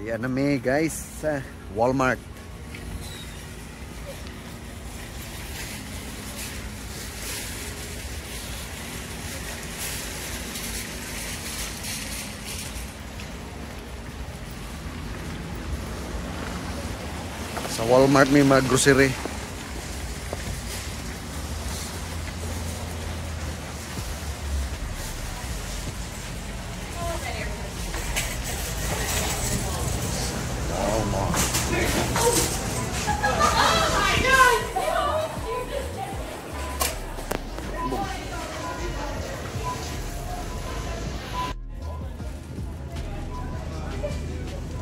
Di na mi, guys, sa Walmart. Sa Walmart may mga grocery. Walmart.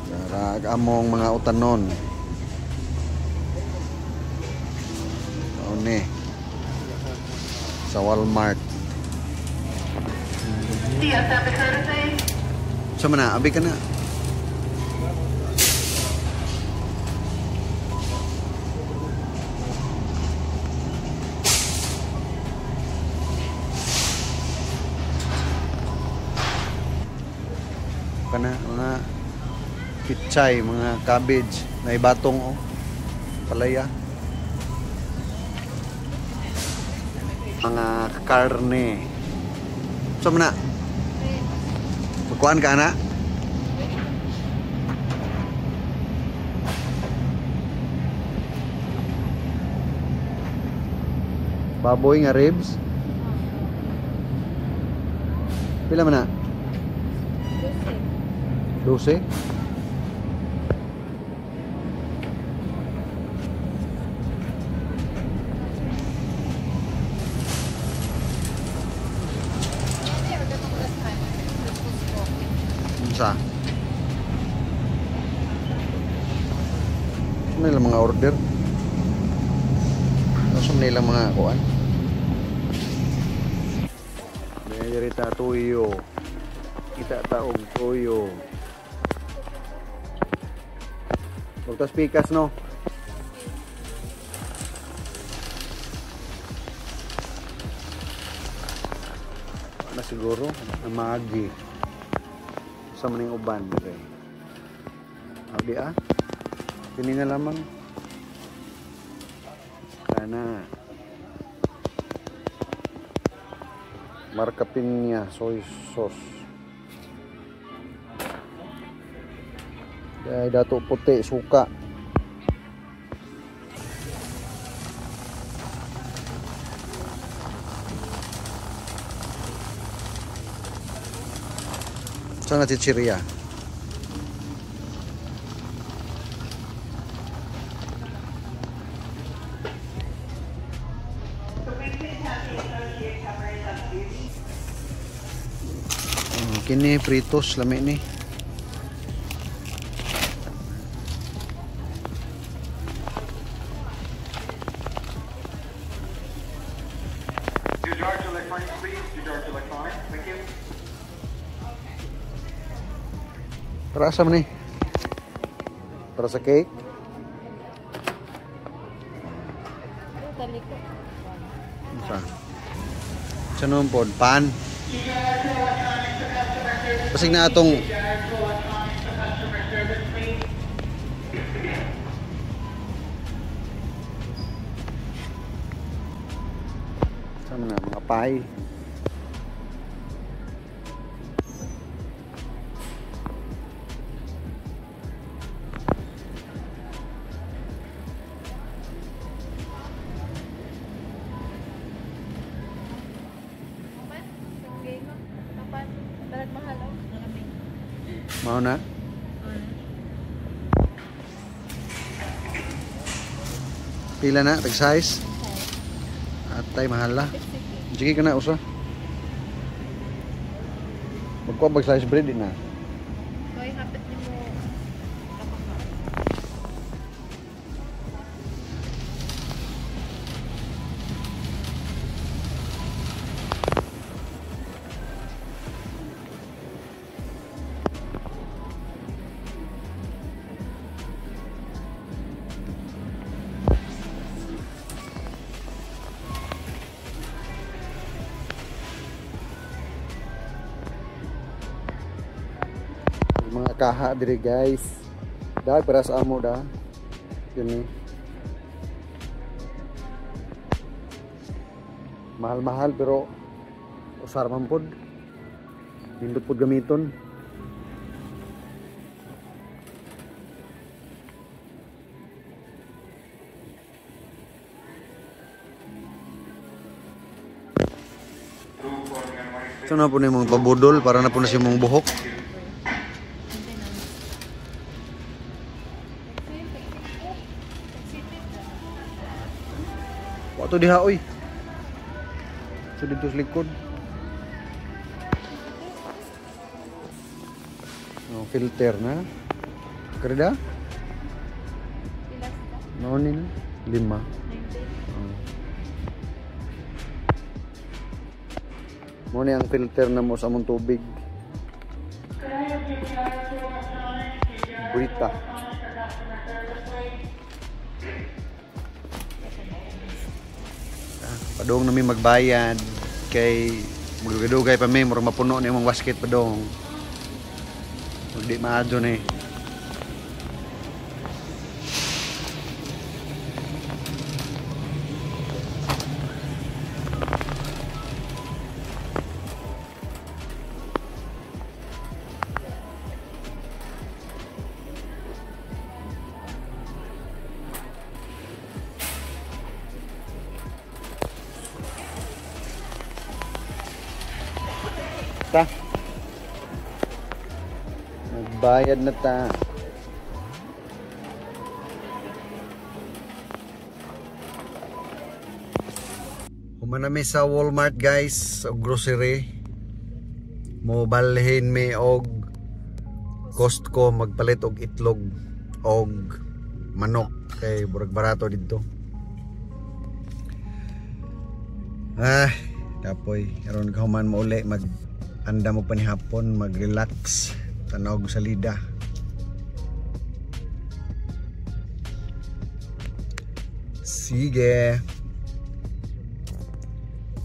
Darag among mga utanon. Ni sa Walmart. Sa mana, abi ka na. Kana mga pichay, mga cabbage, na ibatong oh. Palaya. Mga karne. So mana? Pagkuhan ka na? Baboy nga ribs? Pila man na? 12. Unsa? Ano nilang mga order? Ano nilang mga kuan? May ta tuyo. Kita taong tuyo. Magtas pikas, no? Ano siguro? Magi. Sa maning uban dire. Abi ah. Kini na lamang. Kana. Marka pinya soy sauce. Dai dato puti suka. Sana chichirya. Kini fritos lami ni. Para sa man ni? Para sa cake? Sa? Sa naman po? Pan? Basig na atong sa mga pie. Mau na? Pila na? Tag size? Atay, mahal la. Sige ka na, usa. Magkuha bag slice bread din na. Koy, hapit ni mo. Mga kaha dire, guys. Dahil para sa amo da. Yun eh. Mahal-mahal pero usar man pod. Nindot pod gamiton. So na po na yung mga pabudol para na po na siya mong buhok. Wato diha oy. So dito sa likod. No, filter na. Kerda? No ni na. 5. Oh. Mo ni ang filter na mo sa among tubig. Brita. Padong nami magbayad kay magdugay pa mi murag mapuno ni imong basket padong. Ug di maadto ni. Ta. Nagbayad na ta. Human na mi sa Walmart guys, og grocery. Mobalhin mi og Costco magpalit og itlog og manok kay burag barato didto. Ah, kapoy aron kahuman mo uli mag anda mo panihapon, mag-relax, tanaw og salida. Sige.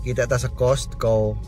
Kita ta sa Costco.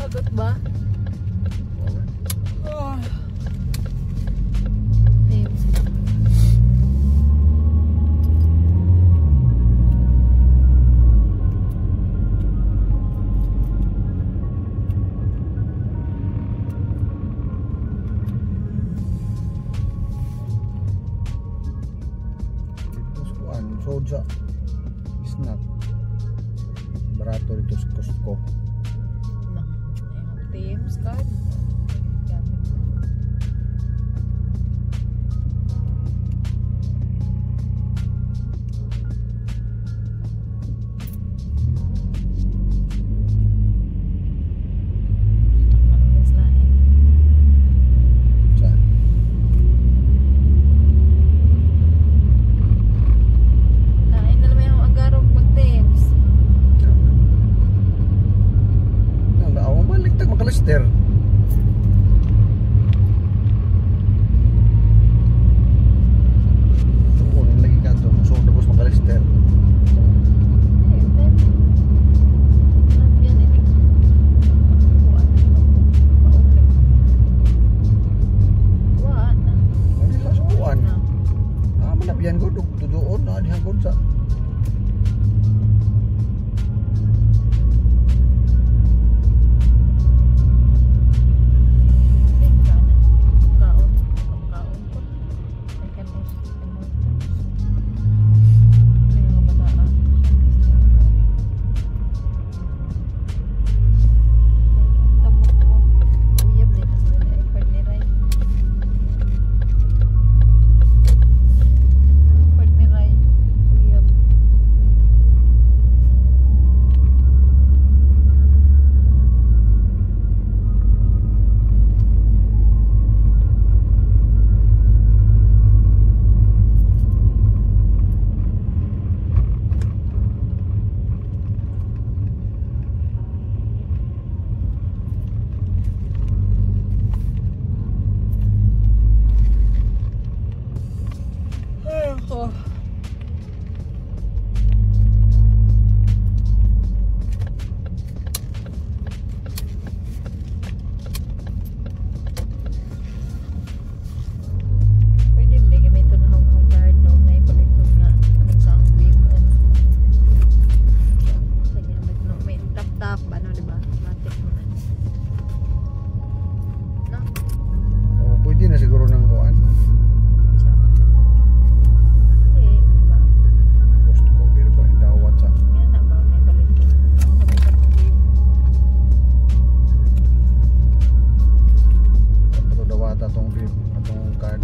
Sagot ba? Oh. Soja snack barato dito sa Costco. Teams card. There.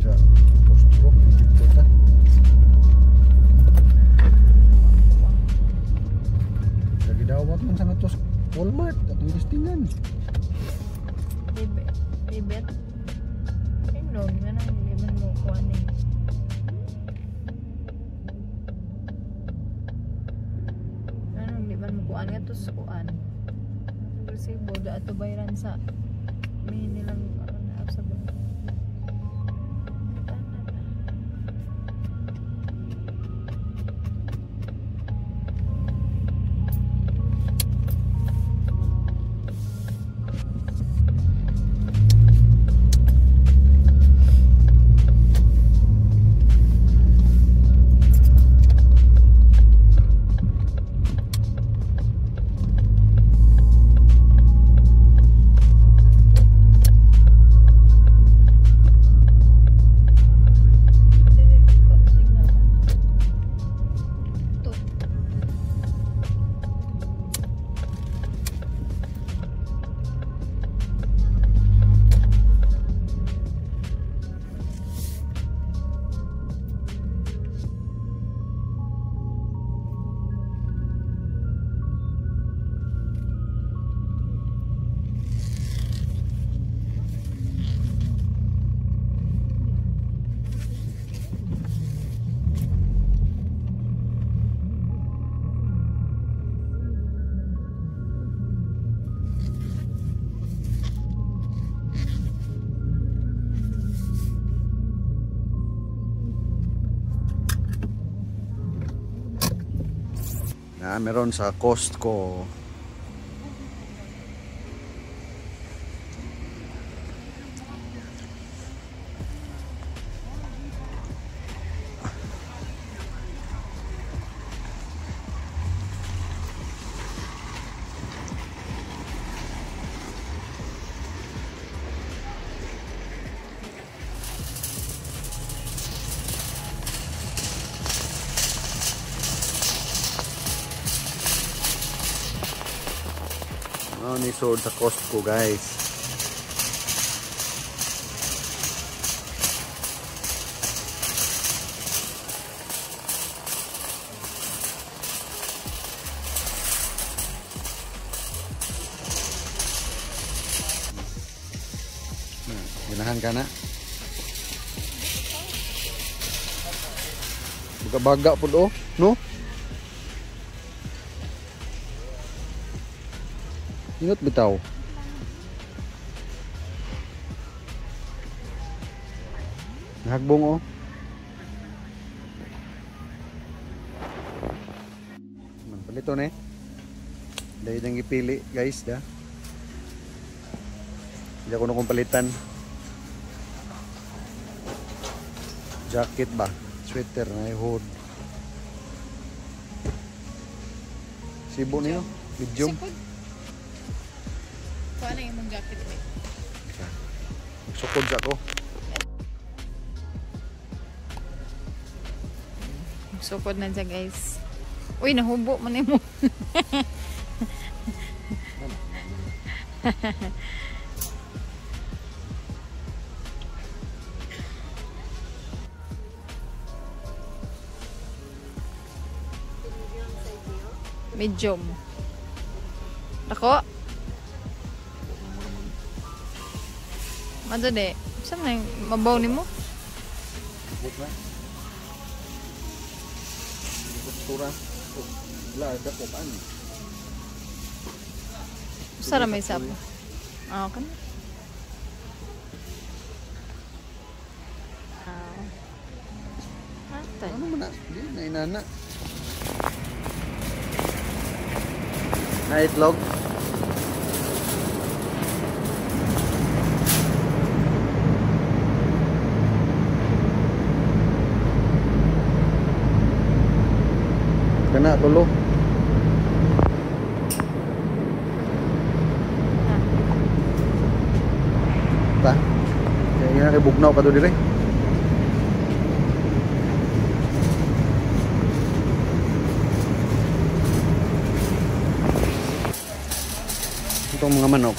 Sa Costco dito ta. Lagi dawat man sa nga to sa Walmart atong listingan. Libet. Ingnon nga nang di man mo kuan eh. Anong di man mo kuan nga to sa kuan. Resibo da ato bayran sa may nilang ano sa ba. Na meron sa Costco. Ano ni sold sa Costco, guys. Nah, ganahan ka na. Baga-baga po do, no? Ingat bitaw. Nahagbong oh. Man palito ne. Dahil nang ipili guys da. Hindi ako na palitan. Jacket ba? Sweater na hood. Sibo niyo? Medium. Kuha na yung jacket mo. Sukod sa ako. Sukod na siya guys. Uy, nahubo man mo. Medium. Ako. Mado de. Saan na yung mabaw ni mo? Buk na. Tura. Wala, dako pa ano. Sara may sap. Ah, okay na. Ah. Ano man na? Hindi na inana. Na itlog. Kana tulo. Ta. Kaya kay bugnaw pa to dire. Itong mga manok.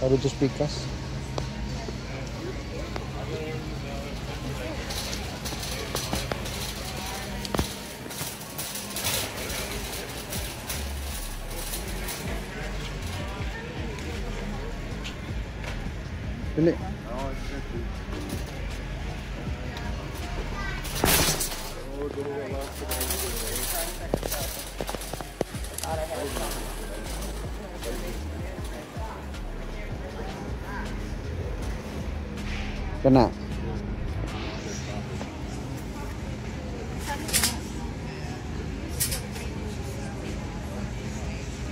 Tawag sa pikas. Pili. Kana.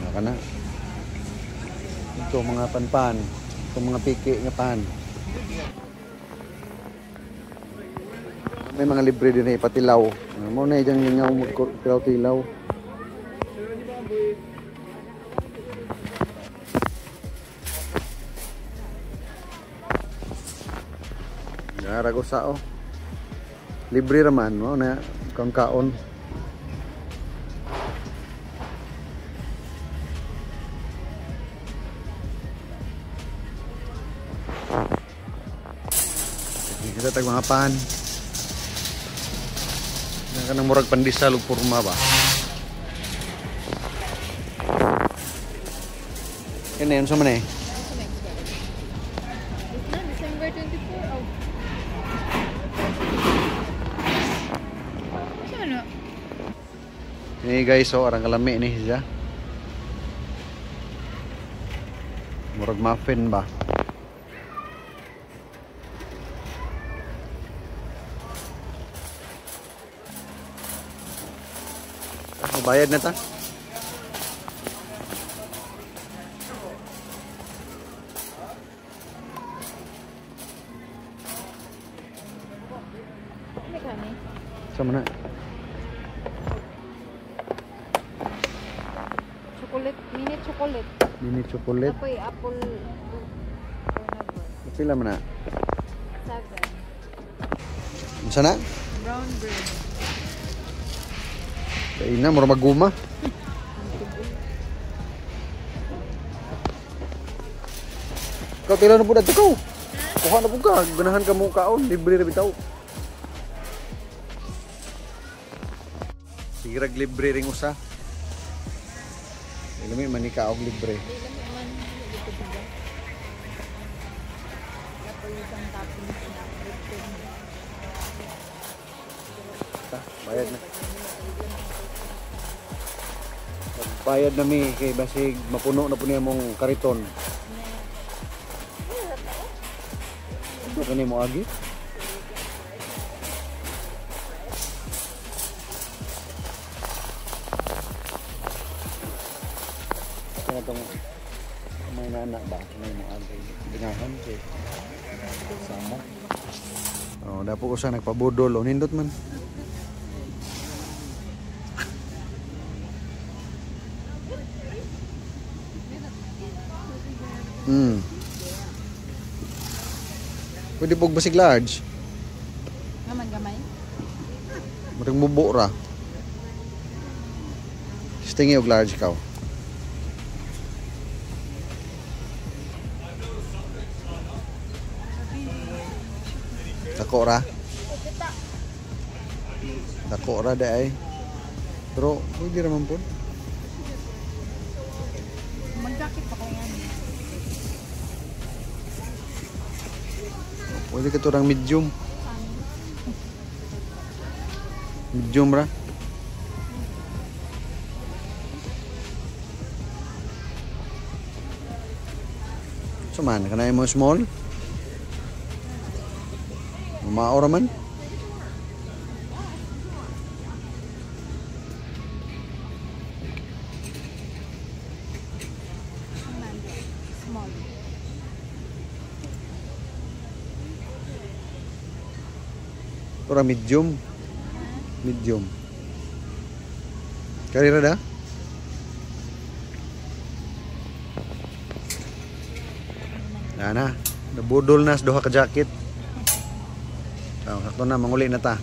Kana. Ito mga panpan, ito mga piki nga pan. May mga libre din eh, patilaw. Mo na dyan nga magtilaw-tilaw. Naragosa oh. Libre raman mo na kang kaon. Kita tag mga pan. Kanang murag pandesal ug porma ba. Kini unsa man eh? December 24. Oh. Ano? Hey guys, so arang kalami ni siya. Murag muffin ba? Bayad na ta. Sama na. Chocolate, mini chocolate. Mini chocolate. Apoy apple. Pila man na? 7. Unsa na? Brown bread. Kaina, mura maguma. Ikaw, tila na po na ikaw. Kuha na po ka. Ganahan ka mo kaon. Libre na bitaw. Sige, rag libre ring usa. Ilami, manika og libre. Ta, bayad na. Bayad na mi kay basig mapuno na po niya mong kariton. Ano kani mo agi? Kaya itong may nana ba? May mo agi. Ginahan kay sama. Oh, dapo ko sa nagpabudol. O, nindot man. Pwede po basig large. Gaman gamay. Murag mubo ra. Stingy og large kaw. Dako ra. Dako ra di ay. Pero pwede ra man pud. Mag-jacket pa ko yan. Pwede ka turang medium. Medium ra. So man, kanay mo small? Mao ra man. Small. Ora medium. Medium. Karira da? Na na. Nabudol na sa duha ka jacket. Oh, sakto na manguli na ta.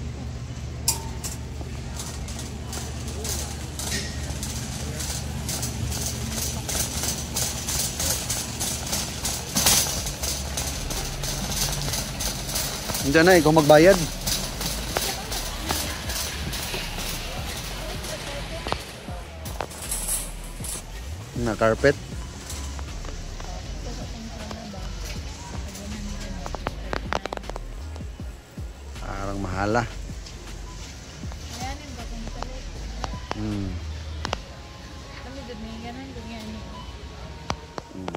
Hindi na, ikaw magbayad. Na carpet. Parang mahala.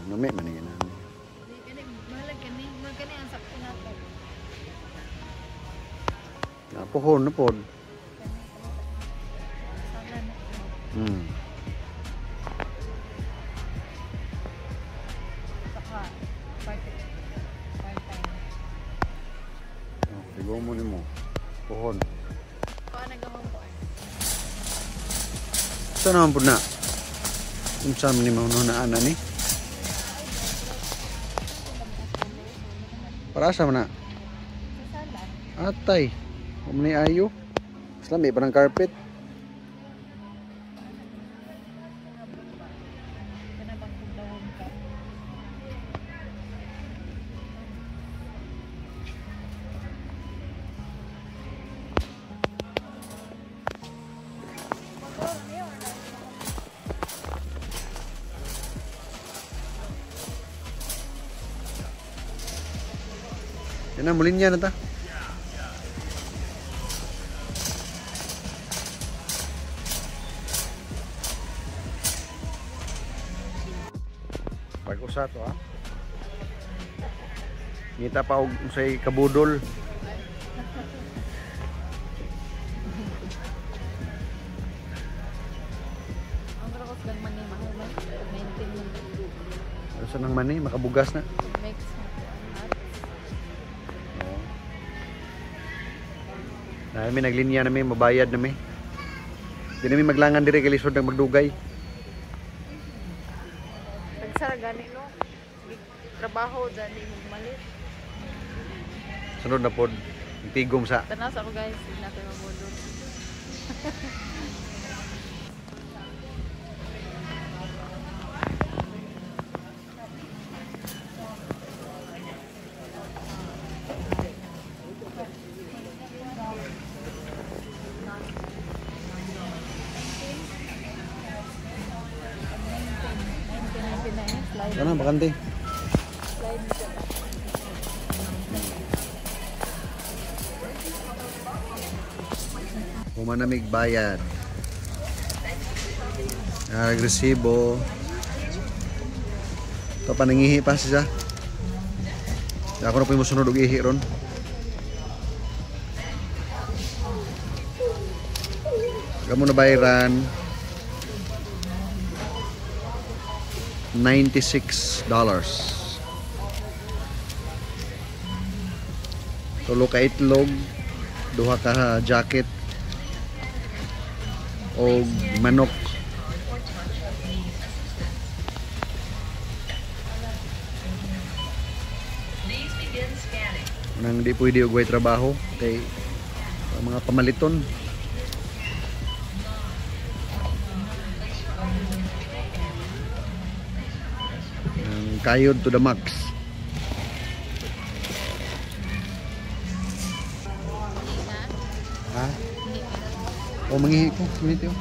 Nami man ni ganani. Napuhon na pod. Oh, tigo mo nimo. Puhon. Sa naman po na? Unsa man ni mauna ana ni? Para sa man na? Atay. Wa man ni ayo. Mas lami pa ng carpet. Yan na, mulinya na ta. Pag-usa to ha. Ngita pa og unsay kabudol. Ang rakos lang man ni mahuman. 19 man. Usa nang mani makabugas na. Mix. Dahil may naglinya na may, mabayad na may. Di na may maglangan dire kay lisod ng magdugay. Nagsara gani no. Trabaho dani magmalit. Sunod na pod, tigom sa. Tanaw sa ako guys, hindi na kayo mabudol. Ano, bakante. Humanamig bayad. Agresibo. Ito pa nangihi pa siya. Ako na po yung musunod og ihi ron. Kamo na bayaran $96. Tulo ka itlog, duha ka jacket og manok. Nang di pwede og way trabaho kay ang mga pamaliton. Ang kayod to the max. Ha? O mangihi ko, minute yo.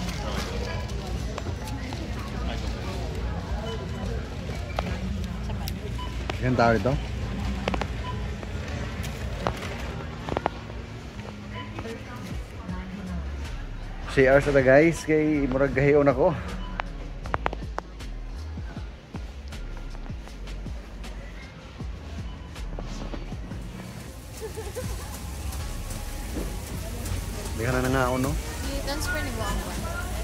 Ilan tao dito? CR sa ta guys, kay murag gahion ako. Di ka na nangaon, no? I-transfer ni Buang ba?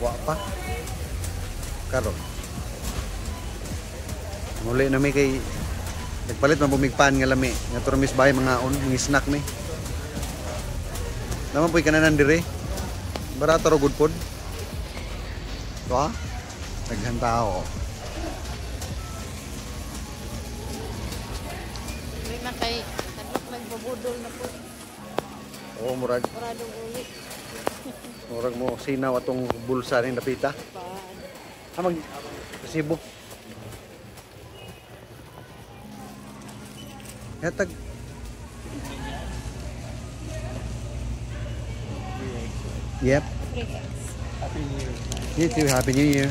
Wa pa. Karon. Muli na mi kay nagpalit man bumigpan nga lami. Nga to mis bahay mga on, mga snack mi. Naman po'y kananan dire. Barato ro good food. Ito ha? Daghan tao. Uy, na kay hadlok nagbabudol na po. Oo, murag. Muradong uli. Murag mo sinaw atong bulsa ning dapita. Ha mag resibo. Hetag. Yep. 3 eggs. Happy New Year. You too. Happy New Year.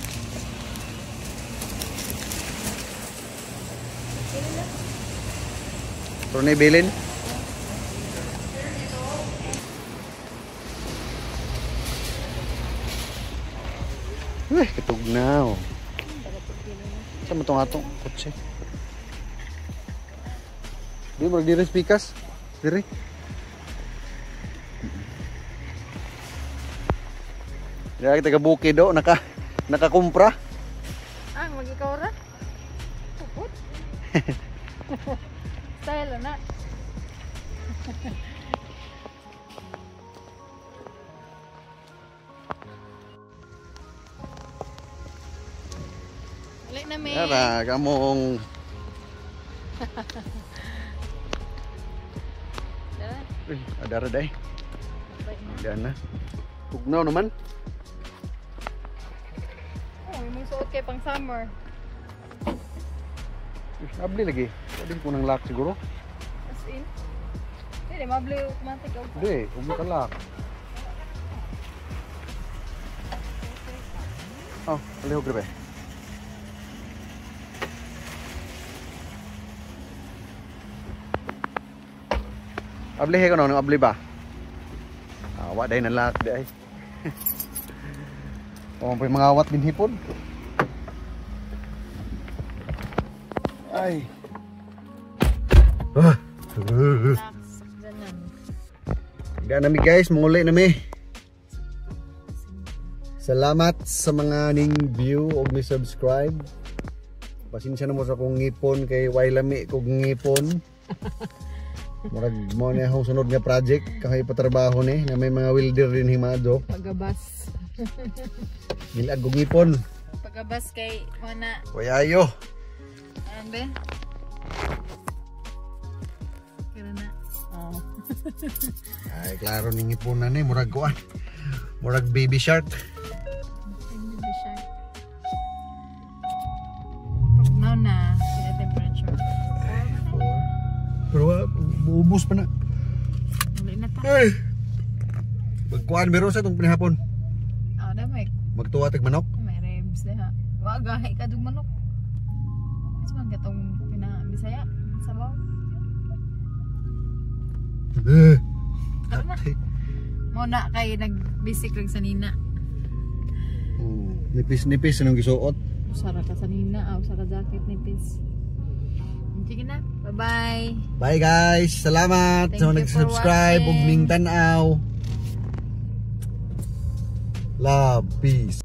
Pero bilin? Uy, katugnaw. Saan mo itong atong kotse? Di mo diri pikas. Diri. Diri taga bukid do nakakumpra. Ah, mag-ikaw ra. Puput. Style na. Ulit na, may. Tara, kamong Tara. Uy, adara day. Bye na. Diyan na. Tugnaw naman. Oh, yung suot kay pang summer. Uy, abli lagi. Pwede ko ng lock siguro. As in. Hindi, mabli automatic. Hindi, huwag ka lock. Oh, palihog rin ba? Abli ko no, abli ba? Ah, wa day na lock di ay. Oh, may mga awat din hipon. Ay. Ah. Ga nami guys, manguli nami. Salamat sa mga ning view og ni subscribe. Pasensya na mo sa akong ngipon kay way lami kog ngipon. Murag mo na akong sunod nga project kay patrabaho ni na may mga welder din himado. Pagabas. Gilag kog ngipon. Pagabas kay mana. Way ayo. Ayan be? Kira na. Oh. Ay klaro ning ngiponan ni murag kuan. Murag baby shark. Baby shark. Tugnaw na sila temperature. Pero ubos pa na. Uli na ta. Ay. Magkuan meron sa itong pinahapon. Oh, da may Magtuwa tag manok. may ribs diha. Wa gahi ka dug manok. Mas man katong pina Bisaya sabaw. Eh. Tara na. Mo na kay nag-basic lang sa nina. Nipis-nipis anong gisuot. Usara ka sa nina, ah, usa ka jacket nipis. Sige na. Bye-bye. Bye guys. Salamat Thank sa mga you for nag-subscribe ug watching. ning tan-aw. Love, peace.